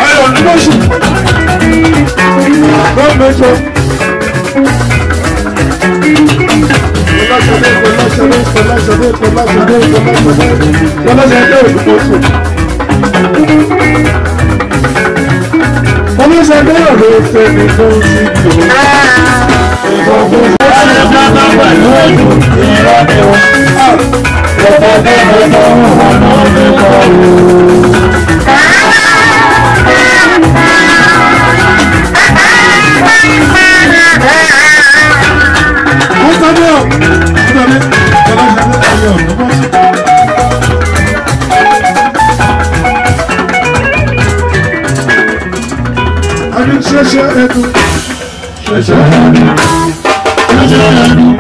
Ayọ̀ ní lóṣù. Gọ́ọ̀mẹ̀jọ. Fọláṣadé Fọláṣadé Fọláṣadé Fọláṣadé Fọláṣadé Fọláṣadé Òdùmọ̀ṣù. Fọláṣadé ọ̀rọ̀ tẹ̀mí fún sí tò. Ṣẹṣẹ ẹnu. Ṣẹṣẹ ẹnu. Ṣẹṣẹ ẹnu.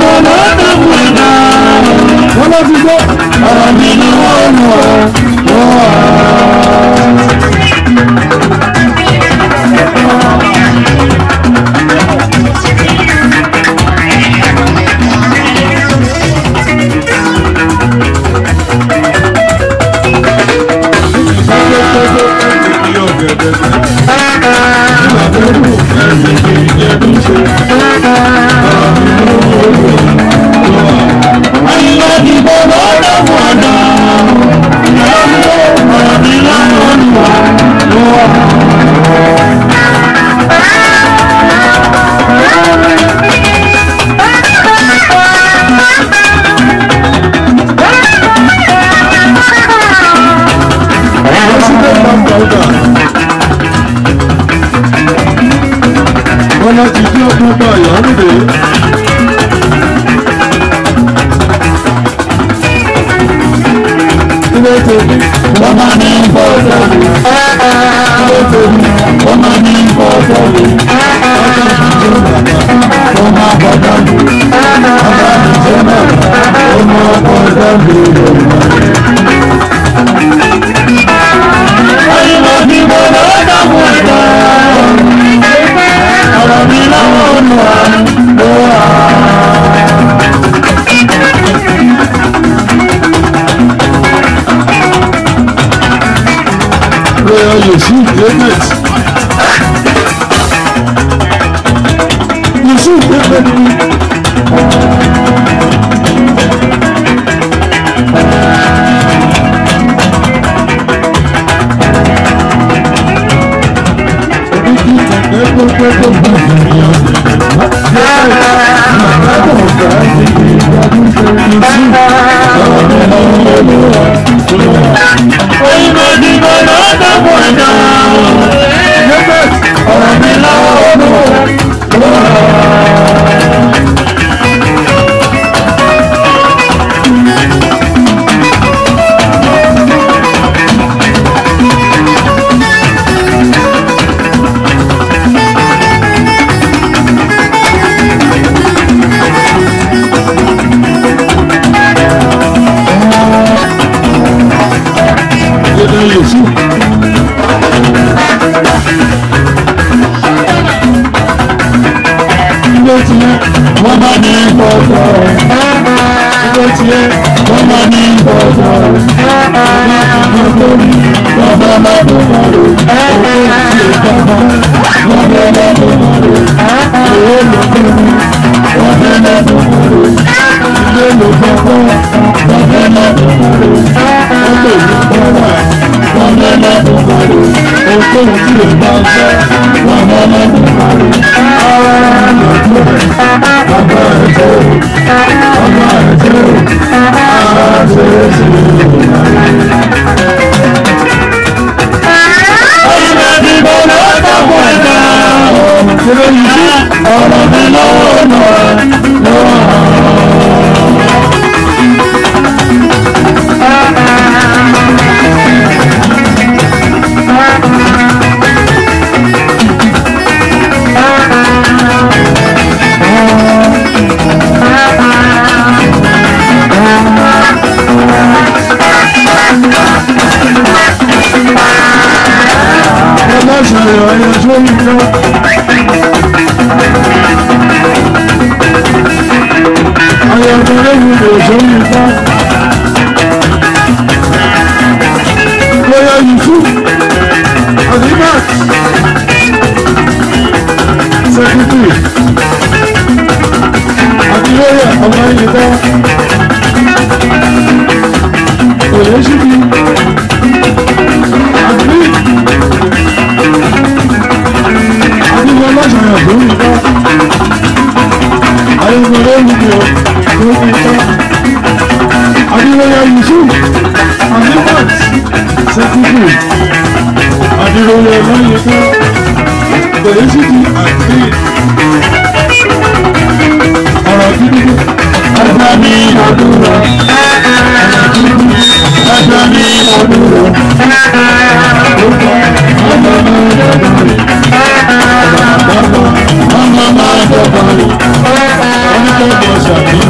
dìbò lọ́dọ̀ mú ẹ̀dá. Wọ́n lọ ti gbọ́. Ọ̀rọ̀ mi lọ́wọ́ Olúwa ló wà. Bọ́lá ti dé ọdún bá Ìyámídé. Ilé tèmi, wọ́n máa ní bọ́ọ̀dọ̀ mi. Ilé tèmi, wọ́n máa ní bọ́ọ̀dọ̀ mi. Ọjọ́ ìjọ bàbá, wọ́n máa bọ́dọ̀ mi. Ọjọ́ ìjọ bàbá, wọ́n máa bọ́dọ̀ mi. Ayé mi mo lọ́dọ̀ mú ẹ̀dá. Ọ̀rọ̀ mi lọ́wọ́ Olúwa ló wà. Royal Yusuf David. Yusuf David ni. Wọ́n bá ní bọ́ọ̀dọ̀ ilé tiẹ̀, wọ́n bá ní bọ́ọ̀dọ̀ wọ́n bá bá bọ̀ mọ́rò owó tí ó bá wọ́n bá bá bọ̀ mọ́rò owó ló fún mi wọ́n bá bá bọ̀ mọ́rò ilé ló fọ́ wọ́n bá bá bọ̀ mọ́rò mọ́tò ló fọ́ wà wọ́n bá bá bọ̀ mọ́rò ohunkóhun tí ó bá fẹ́ wọ́n bá bá bọ̀ mọ́rò. Ọ̀rọ̀ mi lọ́wọ́ lọ́wọ́. Lọ́yà Yusuf Adibat Secretary àti lọ́yà Ọláyínká Oyèsíbi àti Adébọlá Ṣàyàdóyìnká Ayọ̀mọ̀lẹ́ Olùkọ́ Adébọlá Yusuf Adibat Secretary Adébọlá Ọláyínká Oyèsíbi àti ọ̀rọ̀ gidi ọjọ́ ní àdúrà ọjọ́ ní àdúrà ọjọ́ ní àdúrà ọmọ máa dọ̀bà rẹ̀ ọmọ máa dọ̀bà rẹ̀.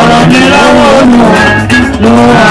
Ọ̀rọ̀ mi lọ́wọ́ Olúwa ló wà.